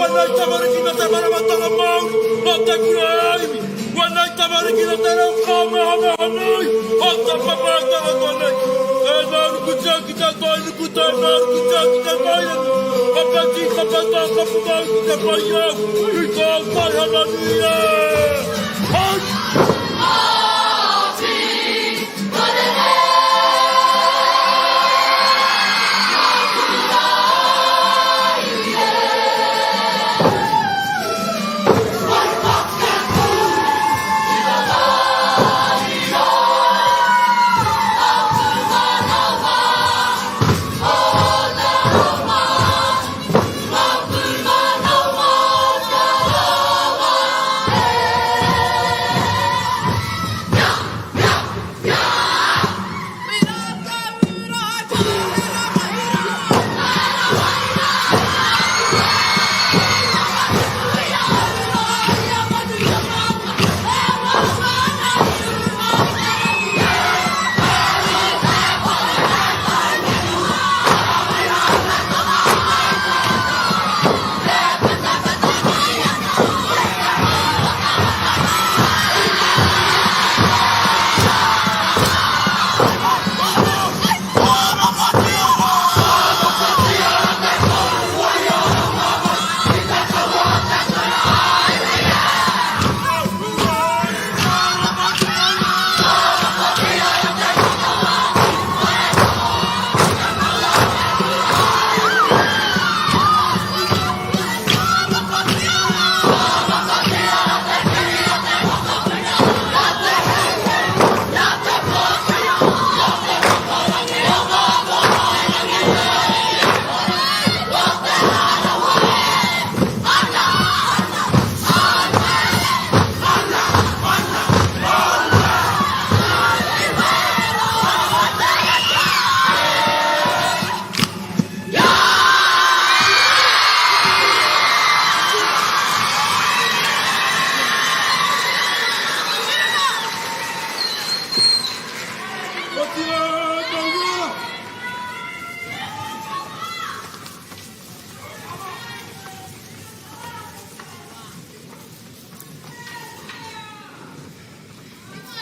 Wēnei tamariki nō te maramatanga Māori, nō te kura ā-iwi. Wēnei tamariki nō te reo kāmehameha nui o te papa e tangata nei. Tēnā rukutia ki te tai nuku, tēnā rukutia ki te tai rangi. Ka peti, ka peta, ka puta au ki te whai au, i tōu taihana nui e! Hai!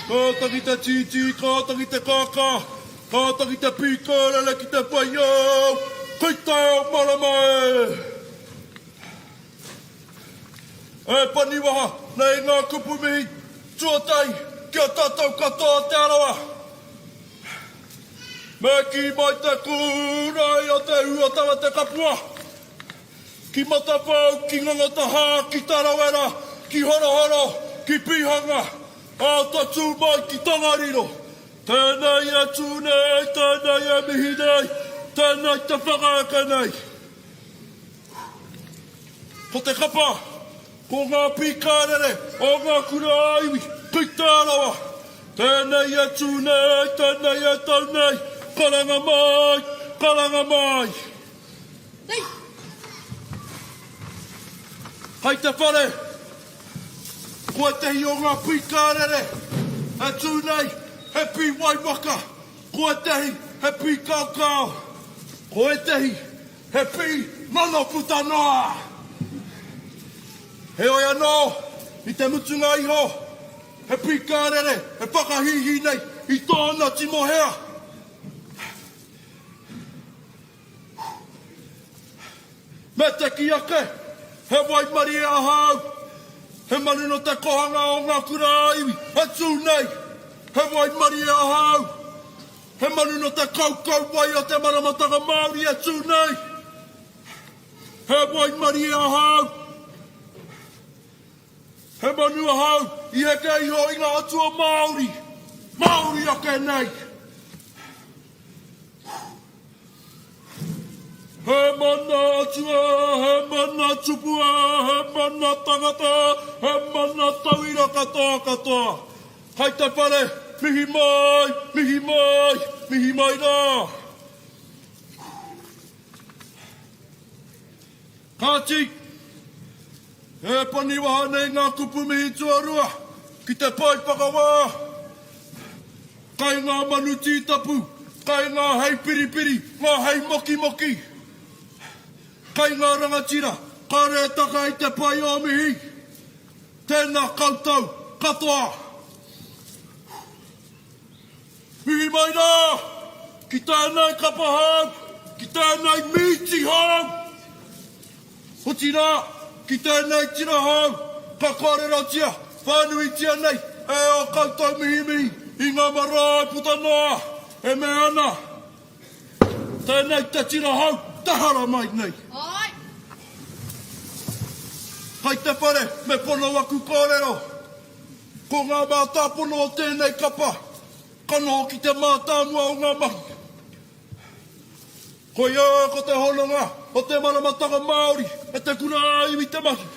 Kātahi te tītī, kātahi te kākā, kātahi te pīkērere ki te whaiao, kei te ao marama e! E Paniwaha, nei ngā kupu mihi tuatahi ki a tātou katoa o Te Arawa. Me kī mai te kūrae o te Huatara te kapua, ki Matawhau, ki Ngongatahā, ki Tarawera, ki Horohoro, ki Pihanga, ā, tatū mai ki Tongariro. Tēnei e tū nei, tēnei e mihi nei, tēnei te whakaeke nei. Ko te kapa, ko ngā pīkārere o ngā kura ā-iwi ki Te Arawa. Tēnei e tū nei, tēnei e tau nei, karanga mai, karanga mai. Kai te whare, ko ētehi o ngā pīkārere e tū nei, he pī waiwaka, ko ētehi he pī kaokao, ko ētehi He pī nono puta noa! Heoi anō, i te mutunga iho, he pī kārere e whakahīhī nei i tōna timohea. Me te kī ake, he waimarie ahau, he manu nō te kohanga o ngā kura ā-iwi e tū nei, he waimarie ahau. He manu no te kaukau wai o te maramataka Māori e tū nei. He waimarie ahau. He manu ahau i heke iho i ngā atua Māori. Māori ake nei. He mana atua, he mana tupua, he mana tangata, he mana tauira katoa katoa. Kai te whare, mihi mai, mihi mai, mihi mai rā. Kāti, e paniwaha nei ngā kupu mihi tuarua ki te pae whakawā. Kai ngā manu tītapu, kai ngā hei piripiri, ngā hei mokimoki. Kai ngā rangatira. Kāre e taka i te pai o mihi. Tēnā koutou katoa. Mihi mai rā ki tēnei kapa hou, ki tēnei mīti hou. Otirā, ki tēnei tira hou, ka kōrerotia whānuitia nei e ō koutou mihimihi i ngā marae puta noa e mea ana, Tēnei te tira hou, te haramai nei. Kai te whare me pono aku kōrero. Ko ngā mātāpono o tēnei kapa ka noho ki te mātāmua o ngā mahi. Koia ko te hononga o te maramataka Māori me te kura ā-iwi te mahi.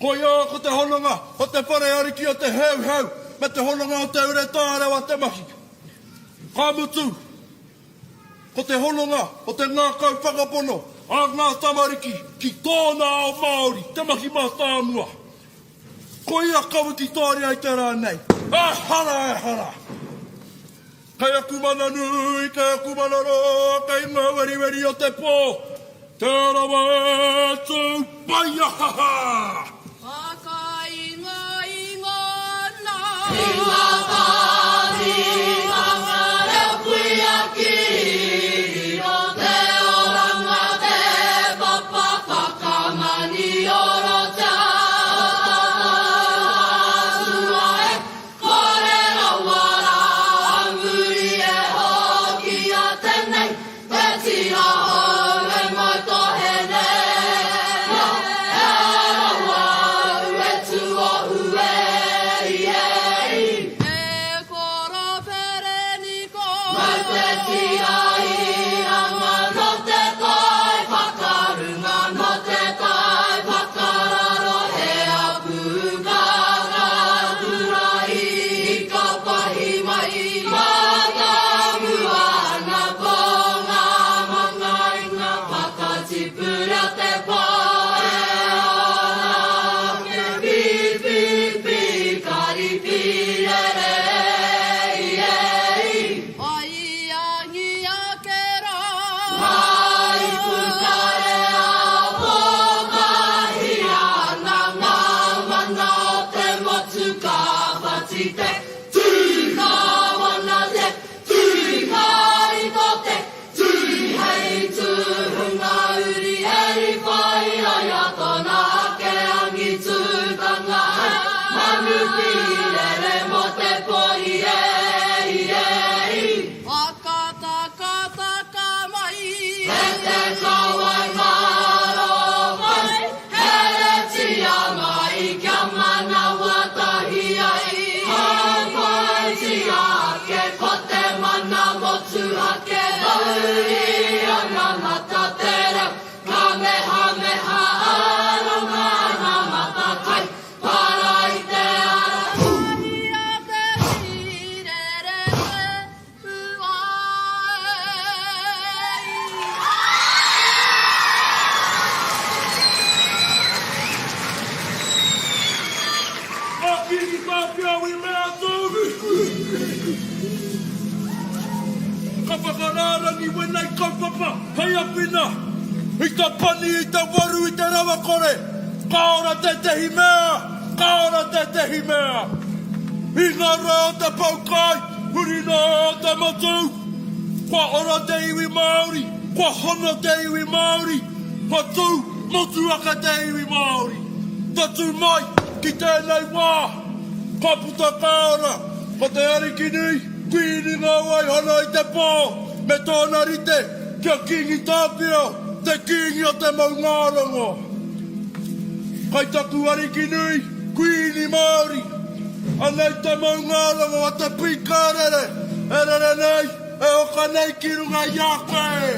Koia ko te hononga o te whare ariki o te Heuheu me te hononga o te ure tārewa te mahi. Ka mutu, ko te hononga o te ngākau whakapono a ngā tamariki ki tōna ao Māori te mahi mātāmua. Koia ka wikitōria i te rā nei. Ehara, ehara! Kei aku mana nui, kei aku mana roa, kei ngā weriweri o te pō, te rawa e tū pai ahaha! Whakaingoingo nā. I ngā whānitanga reo kuia ki riro te oranga te papa whakamaniorotia tata e Kore rawa rā a muri e hoki a tenei te tira hou e mau tohe nei Nā e rawa au e tuohu e i e i. E koro pereniko. Mau te tira i ranga no te tai whakarunga no te tai whakararo he apu ka Whakatakataka mai. He te kawai maro mai, heretia mai kia manawa tahi ai. Hāpaitia ake ko te mana motuhake. Mauri ana mata te reo, kamehameha aronga ana mata kai para i te ara. Mahia te hīrere te Ka Kingi Tāwhiao i mea atu, Ka whakarārangi wēnei kaupapa hei awhina i te pani, i te waru, i te rawakore. Ka ora tētehi mea, ka ora tētehi mea. I ngā rā o te poukai, huri noa te motu. Kua ora te iwi Māori, kua hono te iwi Māori, kua tū motu ake te iwi Māori. Tatū mai ki tēnei wā, ka puta ka ora, ko te Arikinui, Kuini ngā waihana i te pō, me tōna rite ki a Kīngi Tāwhiao, te Kīngi o te maungārongo. Kai taku Arikinui, Kuini Māori, anei te maungārongo a te pīkārere e rere nei, e hoka nei ki runga i a koe.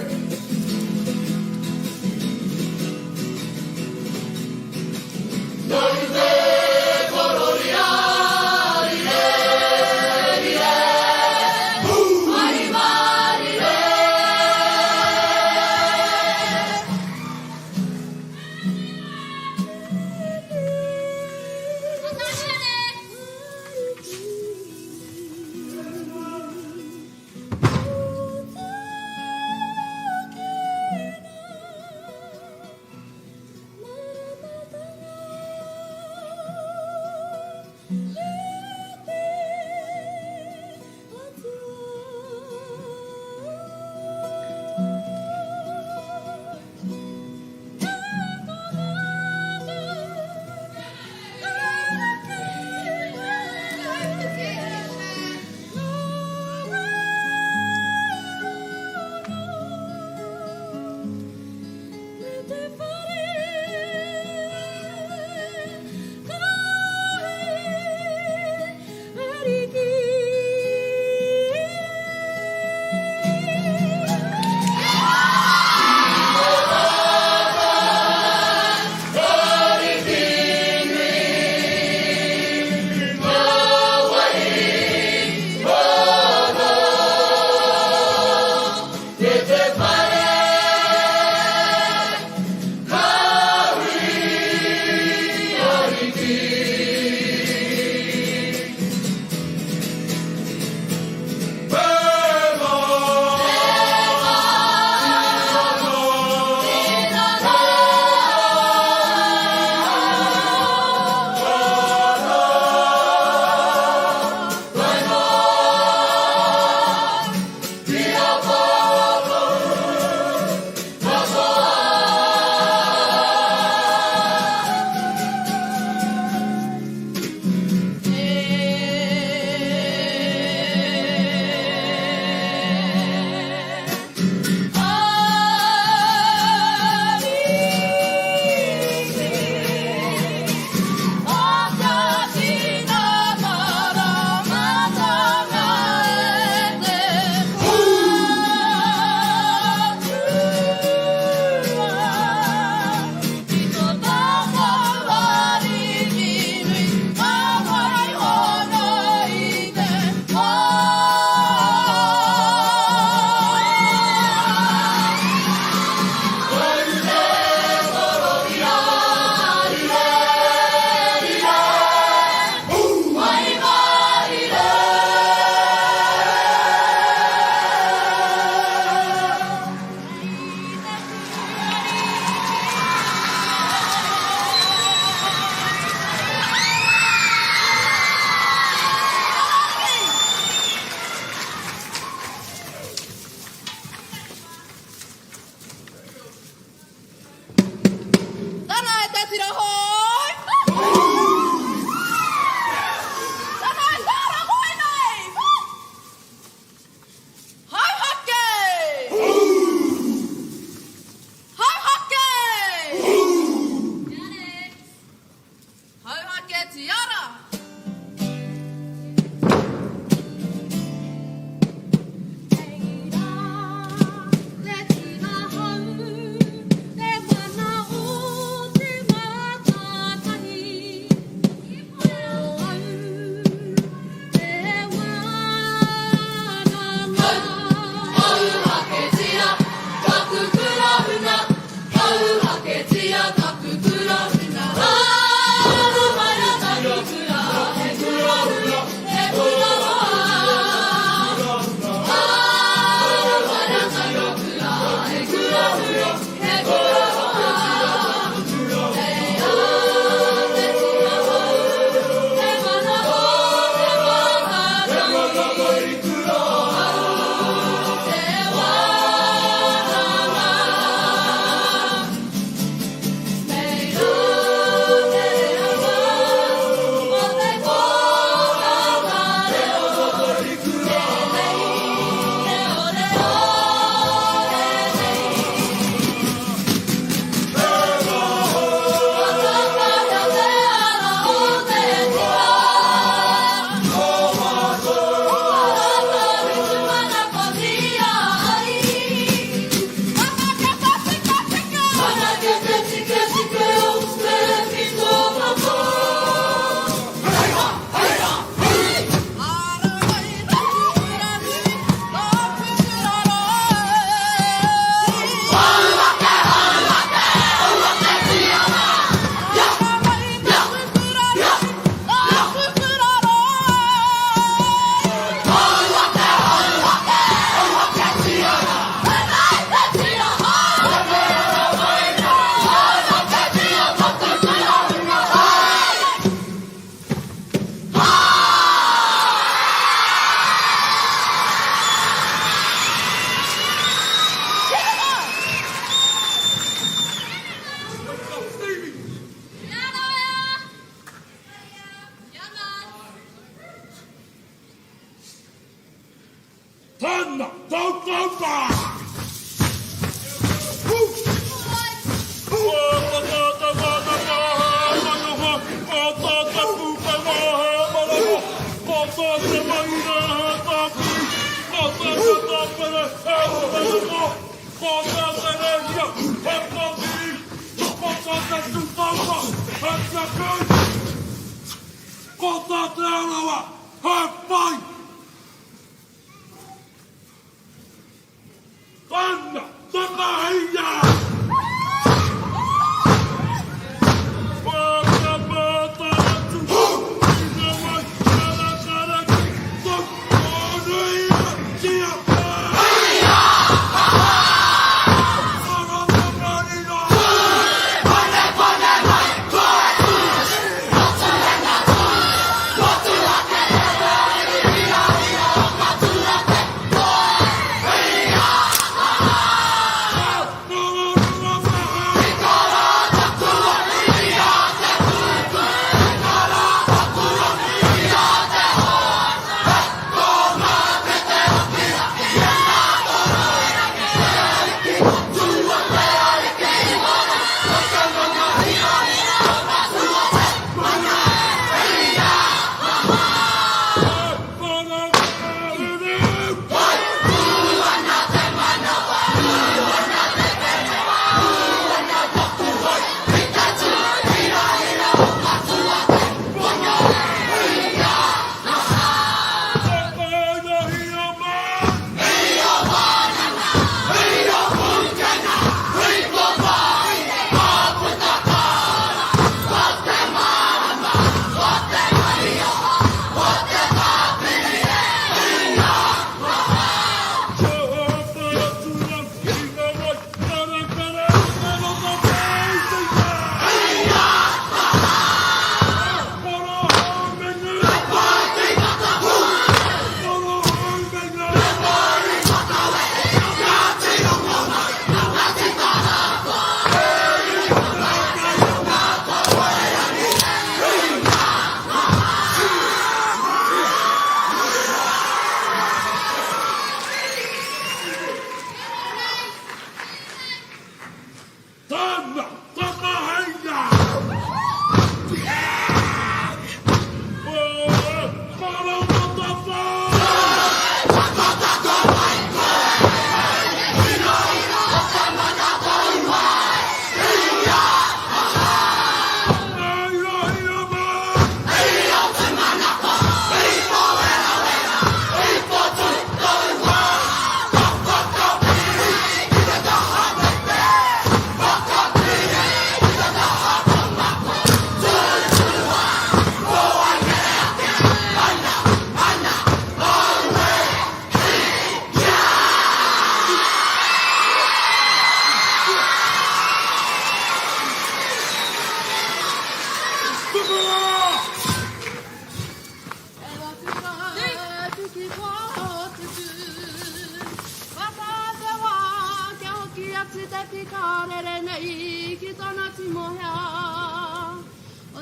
Nōu te kororia, rire, rire, Pai mārire. Tana tautauta! Ko tā Te Arawa, he pai! Tana whakaheia! Whakamata atu ki te wai karakara ki Tauponuiatia! Marama marina! Tana whakaheia! Marama tawhā!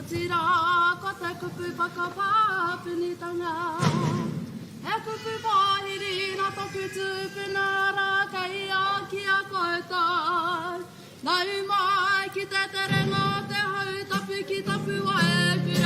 Otirā, ko te kupu whakapāpunitanga, he kupu pōhiri nā toku tūpuna rā kei a ki a koutou. Nau mai ki te terenga o te hau tapu ki Tapuae.